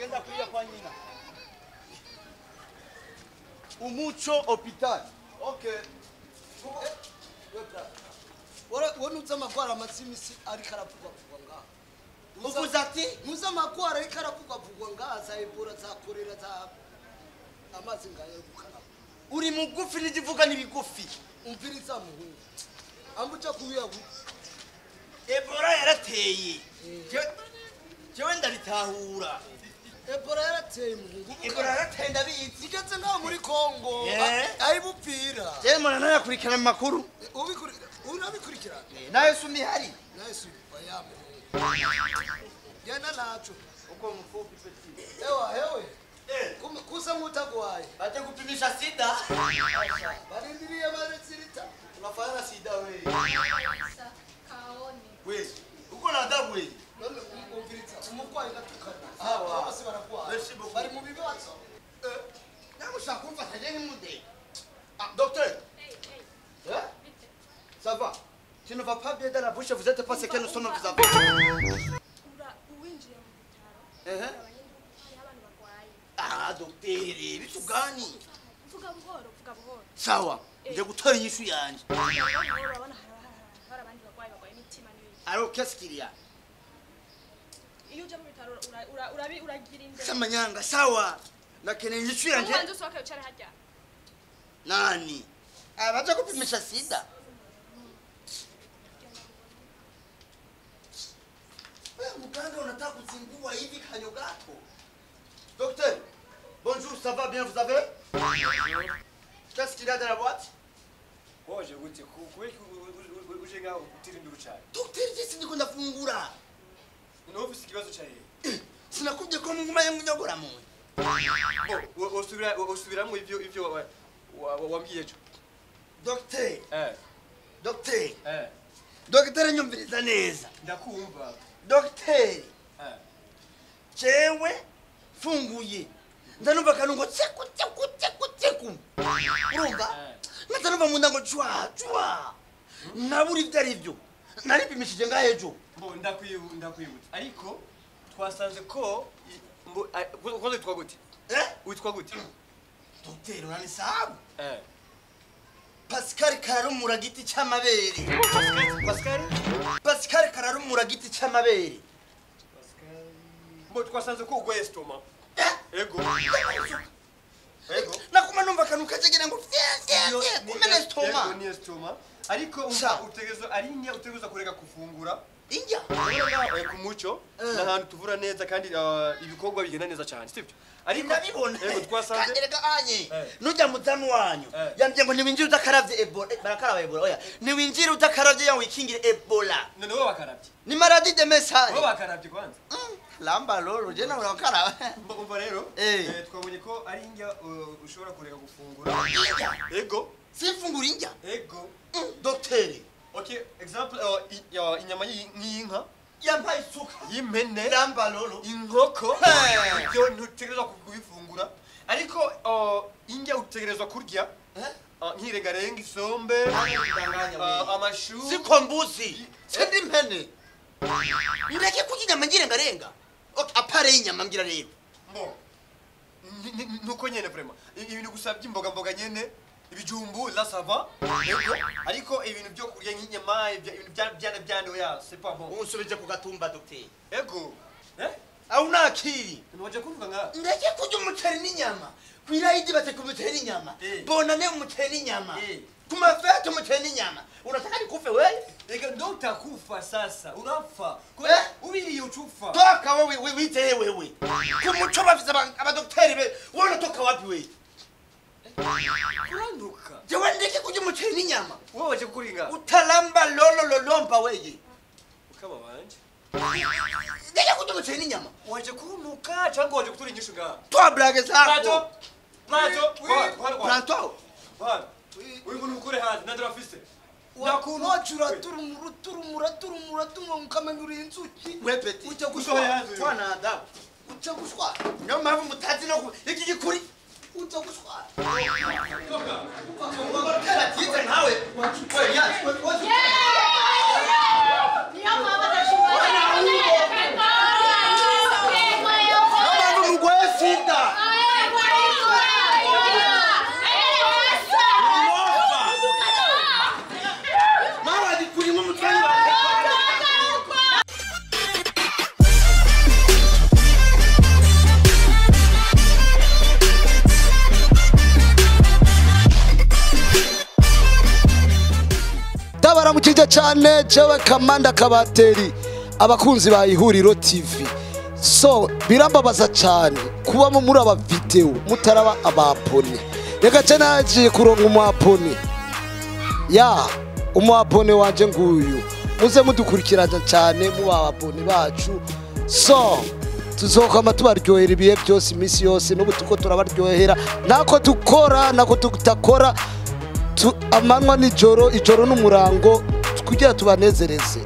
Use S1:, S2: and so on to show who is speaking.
S1: Agenda kulia kwa nyina. Umuco hospital. Okay.
S2: Wonuza amagwara amatsimisi ariko aravugwavugwa ngaha.
S1: Uvuze ati
S2: nuza amagwara ariko aravugwavugwa ngaha za Ebola za korera za amazi ngayo gukaraba.
S1: Uri mugufi n'igivuga n'ibigufi.
S2: Umviriza muhungu. Ambuja kuya
S1: Ebola yarateye. Jewe ndabitahura.
S2: Ebola yarateye muhungu.
S1: Ebola yarateye ndabizi.
S2: Igeze ngaho muri Kongo. Ayibupfira.
S1: Jewe mbona nayakurikirana amakuru.
S2: Unabikurikirana.
S1: Nayo sumi hari.
S2: Nayo sumi oya muhungu. Genda nacho.
S1: Uko mfupi petit.
S2: Ewa hewe. Kusa mutagwaye.
S1: Baje kupimisha sida.
S2: Barindiriye baretsirita.
S1: Unafanya sida wewe.
S3: Kaone.
S1: Wewe uko na adabu wewe.
S2: None umviriza umurwayi gatukana.
S1: Ah
S2: bose baragwaye. Bari mu bibazo.
S1: Namushaka kumfata je nkimude. Ah docteur.
S3: Hey hey.
S1: Hein? Ça va. Tu ne vas pas bien dans la bouche, vous êtes pas ce que nous sommes vous avez.
S3: Ura uwinjiye mu bitaro.
S1: Ah docteur, bitu gani?
S3: Vuga buhoro, vuga buhoro.
S1: Sawa, nje gutora inyishu yanje.
S3: Urabona hari abandi bagwaye bagwaye imitima n'ibindi.
S1: Alors qu'est-ce qu'il y a?
S3: Iyo uja mu bitaro urabi uragira inde.
S1: Samanyanga sawa. Nakeneye inyishu yanje.
S3: Ubanze usohoke ucare harya.
S1: Nani? Abaje kupimisha sida. Wewe muganga unataka kuzingua hivi kanyogato. Docteur, bonjour, ça va bien, vous avez? Qu'est-ce qu'il y a dans la boîte?
S4: Waje gute kubera uje ngaho utirinda urucari.
S1: Docteur, jisi ndiko ndafungura.
S4: Unofise ikibazo cyahe?
S1: Sinakubye ko nguma yangunyogora mu.
S4: Bo, osubira osubiramwe ivyo wambwiye ejo.
S1: Docteur. Docteur. Docteur nyumviriza neza.
S4: Ndakumva.
S1: Docteur. Jewe funguye. Ndanumva kanungo tseku tseku tseku tseku. Urumva? Ndanumva munda ngo chwa chwa. Naburi byari byo. Naripimishije ngahe ejo.
S4: Mbo ndakwibutsa. Ariko twasanze ko mbo ko witwa gute? Witwa gute?
S1: Docteur uranisabu? Pascal kararumura giti cy'amabere.
S4: Pascal?
S1: Pascal kararumura giti cy'amabere.
S4: Pascal. Mbo twasanze ko ugwaye estoma. Ego. Ego.
S1: Nakuma numva kanu kajegera ngo fye kumena estoma.
S4: Ego ni estoma. Ariko utegezo ari inya utegezo kureka kufungura.
S1: Inja.
S4: Ku muco n'ahantu tuvura neza kandi ibikorwa bigenda neza cyane sibyo?
S1: Ariko ndabibona.
S4: Ego twasanze.
S1: Kandi reka anye. Nujya muzamu wanyu. Yambye ngo niwinjire utakaravye Ebola. Barakaraba Ebola. Oya. Niwinjire utakaravye ya wikingire Ebola.
S4: None wowe wakaravye.
S1: Ni maladie de message.
S4: Wowe wakaravye kwanza.
S1: Lamba lolo je nawe wakaraba.
S4: Umva rero twabonye ko ari injya ushobora kureka gufungura. Ego.
S1: Simfungura injya.
S4: Ego.
S1: Docteur.
S4: Okay, example inyama y'inka
S1: yampaye isuka
S4: y'impene
S1: lamba lolo
S4: inkoko ibyo ntutegerezwa kubifungura ariko indya utegerezwa kurya nk'irengarenga isombe amashu
S1: siko mbuzi sindi impene ndeke kurya inyama ngirengarenga apare y'inyama mbwira rero
S4: mbo nuko nyene vraiment ibintu gusa by'imboga mboga nyene ibijumbu la ça va ego ariko ibintu byo kurya nk'inyama ibintu byana byana oya c'est pas bon
S1: unsubije ku gatumba docteur
S4: ego
S1: au nakiri
S4: nwaje kuvuga nga
S1: ndeke kurya umuceri n'inyama kwirayidi bateka umuceri n'inyama bonane umuceri n'inyama kumafete umuceri n'inyama unataka nikufe wewe
S4: ega ndo utakufa sasa urapfa ubiriye ucufa
S1: toka wewe witeye wewe ku muco bafise abadokteri be wowe unatoka wapi wewe
S4: kuranduka
S1: jewe ndeke kurya umuceri n'inyama
S4: wowe waje kuringa
S1: utalamba lolo lolomba weye
S4: ukaba wanje
S1: ndeke kurya umuceri n'inyama
S4: waje kunuka cyangwa waje kutura inyishu ngaha
S1: toa blague zako
S4: Plato
S1: Plato
S4: uyu muntu ukure hanze nandira afise
S2: wacura turumura turumura turumura turumura ukamenyura inzuki
S1: we petit
S2: ujya gushwara
S1: twana adabu
S2: ujya gushwara
S1: niyo mpamvu mutazi no iki gikuri
S2: ujya gushwara
S1: tize nkawe
S3: niyo mpamvu adashobora.
S2: Cyane jewe Kamanda Kabateri, abakunzi ba Ihuriro TV. So birambabaza cyane kubamo muri aba video mutaraba abapone. Reka cyane nagiye kuronka umwapone ya umwapone wanje nguyu, muze mudukurikirana cyane muba abapone bacu. So tuzokama tubaryohera ibihe byose, iminsi yose, n'ubu tuko turabaryohera, ntako dukora ntako tutakora, amanywa n'ijoro, ijoro n'umurango, kugira tubanezereze.